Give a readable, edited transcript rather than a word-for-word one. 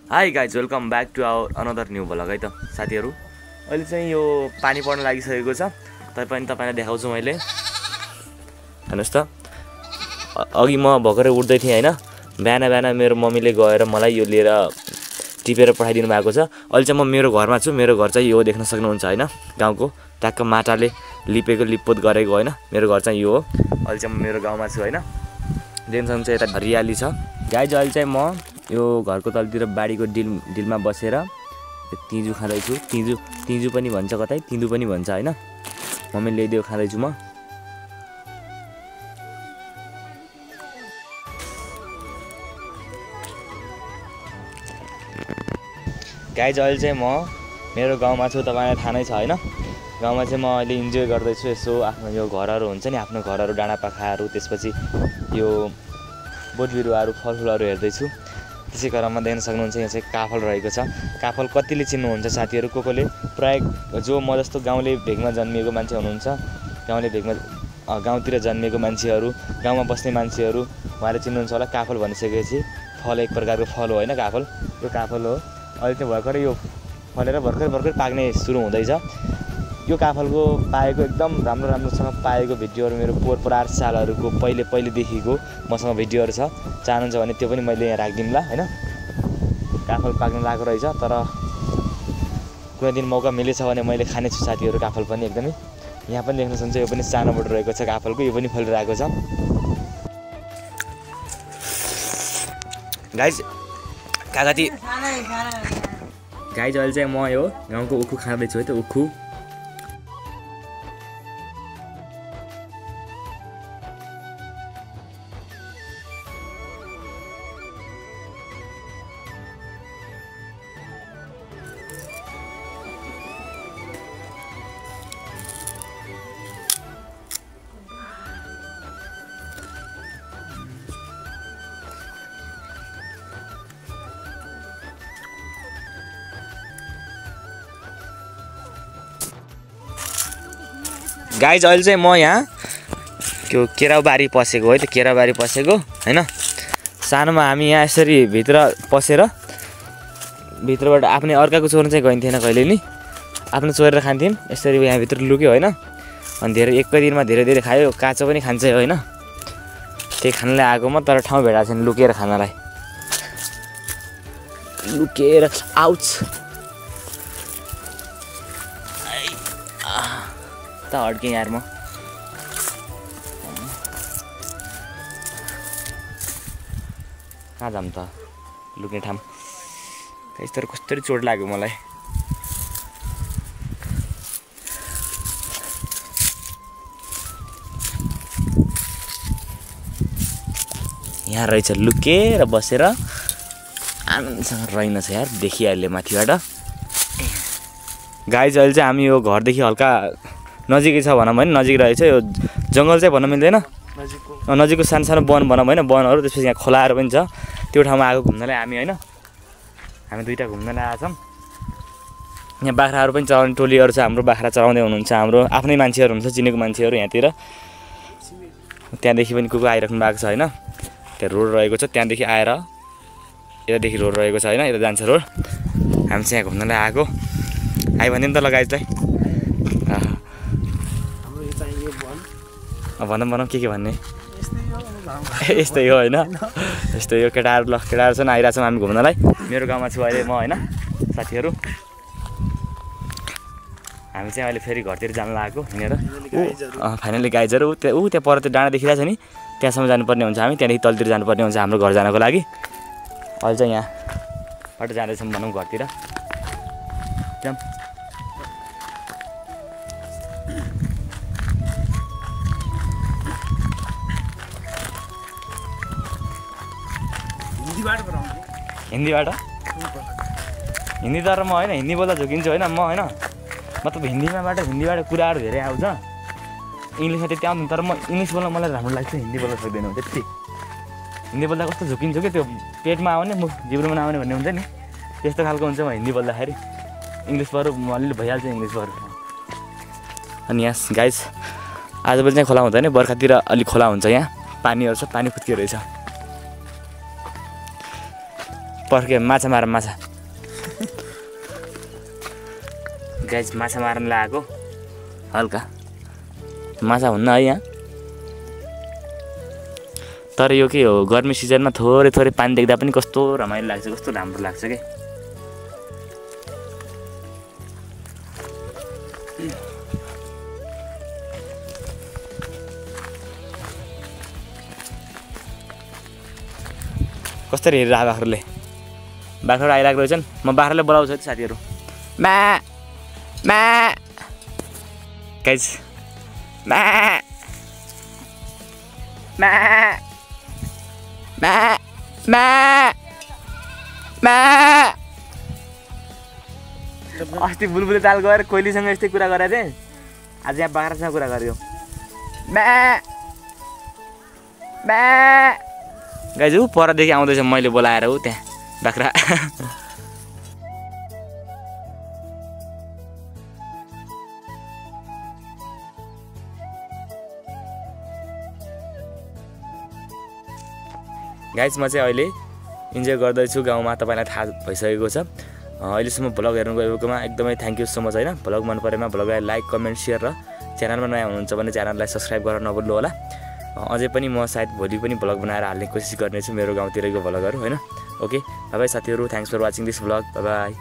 High guys welcome back to our another new vlog है त साथीहरू। अहिले चाहिँ यो पानी पर्न लागिसकेको छ। तपाईँलाई देखाउँछु मैले। हेर्नुहोस् त, अघि म भर्खरै उठ्दै थिएँ होइन। बिहान मेरो मम्मीले गएर मलाई यो लिएर टिपेर पठाइदिनु भएको छ। अहिले चाहिँ म मेरो घरमा छु। मेरो घर चाहिँ यो देख्न सक्नुहुन्छ होइन, गाउँको ट्याक्क माटाले लिपेको लिपपोत गरेको होइन। मेरो घर चाहिँ यो हो। अहिले चाहिँ म मेरो गाउँमा छु होइन। देख्न सक्नुहुन्छ यता हरियाली छ। गाइज अहिले चाहिँ म यो घरको तलतिर बारीको डिलमा बसेर तिजु खाँदैछु। तिजु पनि भन्छ, कतै तिन्दु पनि भन्छ होइन। मम्मीले ल्याइदियो खाँदैछु म। गाइज अहिले चाहिँ म मेरो गाउँमा छु। तपाईँलाई थाहा नै छ होइन। गाउँमा चाहिँ म अहिले इन्जोय गर्दैछु। यसो आफ्नो यो घरहरू हुन्छ नि, आफ्नो घरहरू, डाँडा पाखाहरू, त्यसपछि यो बोट बिरुवाहरू, फलफुलहरू हेर्दैछु। त्यसै क्रममा देख्न सक्नुहुन्छ यहाँ चाहिँ काफल रहेको छ। काफल कतिले चिन्नुहुन्छ साथीहरू? कोले प्राय जो म जस्तो गाउँले भेगमा जन्मिएको मान्छे हुनुहुन्छ, गाउँतिर जन्मिएको मान्छेहरू, गाउँमा बस्ने मान्छेहरू, उहाँले चिन्नुहुन्छ होला। काफल भनिसकेपछि फल, एक प्रकारको फल हो होइन काफल। यो काफल हो। अहिले चाहिँ भर्खरै यो फलेर भर्खर पाक्ने सुरु हुँदैछ। यो काफलको पाएको एकदम राम्रोसँग पाएको भिडियोहरू मेरो 4 सालहरूको पहिलेदेखिको मसँग भिडियोहरू छ। चाहनुहुन्छ भने त्यो पनि मैले यहाँ राखिदिउँला होइन। काफल पाक्न लागेको रहेछ, तर कुनै दिन मौका मिलेछ भने मैले खानेछु साथीहरू काफल पनि एकदमै। यहाँ पनि देख्न सक्नुहुन्छ यो पनि सानो बोट रहेको छ काफलको, यो पनि फलिरहेको छ। गाइज अहिले चाहिँ म यो गाउँको उखु खाँदैछु है त। उखु गाइज अहिले चाहिँ म यहाँ त्यो केराबारी पसेको है। त्यो केराबारी पसेको होइन। सानोमा हामी यहाँ यसरी भित्र पसेर भित्रबाट आफ्नै अर्काको चोर्न चाहिँ गइन्थेन कहिले नि। आफ्नो चोरेर खान्थ्यौँ यसरी यहाँभित्र लुक्यो होइन। अनि एकै दिनमा धेरै खायो। काँचो पनि खान्छ होइन। त्यही खानलाई आएको म, तर ठाउँ भेटाएको छैन लुकेर खानलाई। लुकेर आउच अड्केँ यार म। कहाँ जाऊँ त लुक्ने ठाउँ? यस्तो कस्तरी चोट लाग्यो मलाई। यहाँ रहेछ लुकेर बसेर आनन्दसँग रहेनछ यार, देखिहाल्यो माथिबाट। गाइज अहिले चाहिँ हामी यो घरदेखि हल्का नजिकै छ भनौँ होइन। नजिक रहेछ यो जङ्गल चाहिँ भन्न मिल्दैन, नजिकको सानो वन भनौँ होइन। वनहरू, त्यसपछि यहाँ खोलाहरू पनि छ। त्यो ठाउँमा आएको घुम्नलाई हामी होइन। हामी दुईवटा घुम्नलाई आएछौँ। यहाँ बाख्राहरू पनि चराउने टोलीहरू छ। हाम्रो बाख्रा चराउँदै हुनुहुन्छ, हाम्रो आफ्नै मान्छेहरू हुन्छ, चिनेको मान्छेहरू यहाँतिर। त्यहाँदेखि पनि को आइराख्नु भएको छ होइन। त्यहाँ रोड रहेको छ, त्यहाँदेखि आएर यतादेखि रोड रहेको छ होइन। यता जान्छ रोड। हामी चाहिँ यहाँ घुम्नलाई आएको। आयो भने त लगाइजलाई भनौँ के भन्ने। यस्तै हो होइन। यस्तै हो। केटाहरू छन्, आइरहेछौँ हामी घुम्नलाई। मेरो गाउँमा छु अहिले म होइन साथीहरू। हामी चाहिँ अहिले फेरि घरतिर जानु लागेको हिँडेर। फाइनली गाइजहरू त्यहाँ पर त्यो डाँडा देखिरहेको छ नि, त्यहाँसम्म जानुपर्ने हुन्छ हामी। त्यहाँदेखि तलतिर जानुपर्ने हुन्छ हाम्रो घर जानको लागि। अहिले चाहिँ यहाँ बाटो जाँदैछौँ भनौँ घरतिर। जाऊँ। हिन्दी तर म होइन, हिन्दी बोल्दा झुकिन्छु होइन म होइन। मतलब हिन्दीबाट कुराहरू धेरै आउँछ। इङ्ग्लिसमा त्यति आउँदैन, तर म इङ्ग्लिस बोल्न मलाई राम्रो लाग्छ। हिन्दी बोल्न सक्दैन त्यति। हिन्दी बोल्दा कस्तो झुकिन्छु कि त्यो पेटमा आउने जिब्रोमा नआउने भन्ने हुन्छ नि, त्यस्तो खालको हुन्छ म हिन्दी बोल्दाखेरि। इङ्ग्लिसबाट अलिअलि भइहाल्छ इङ्ग्लिसबाट। अनि यहाँ गाइज आजभोलि चाहिँ खोला हुँदैन, बर्खातिर अलिक खोला हुन्छ। यहाँ पानीहरू छ, पानी फुत्कियो रहेछ। पर्ख्यो माछा मार माछा गाइस माछा मार्न लागेको हल्का माछा हुन्न है यहाँ तर यो के हो गर्मी सिजनमा थोरै थोरै पानी देख्दा पनि कस्तो रमाइलो लाग्छ कस्तो राम्रो लाग्छ के कसरी हेरिरहेको बाख्राले बाख्राहरू आइरहेको रहेछन् म बाख्राले बोलाउँछु है साथीहरू मा मा गाइस मा मा मा मा मा अस्ति बुलबुले ताल गएर कोइलीसँग यस्तै कुरा गरेर थिएँ आज यहाँ बाख्रासँग कुरा गर्यो मा मा गाइज ऊ परदेखि आउँदैछ मैले बोलाएर ऊ त्यहाँ बाख्रा गाइज म चाहिँ अहिले इन्जोय गर्दैछु गाउँमा तपाईँलाई थाहा भइसकेको छ अहिलेसम्म भ्लग हेर्नु गएकोमा एकदमै थ्याङ्क यू सो मच होइन भ्लग मन परेमा भ्लगलाई लाइक कमेन्ट सेयर र च्यानलमा नयाँ हुनुहुन्छ भने च्यानललाई सब्सक्राइब गर्न नभुल्नु होला अझै पनि म सायद भोलि पनि भ्लग बनाएर हाल्ने कोसिस गर्नेछु मेरो गाउँतिरको भ्लगहरू होइन ओके बाइ बाइ साथीहरू thanks for watching this vlog bye by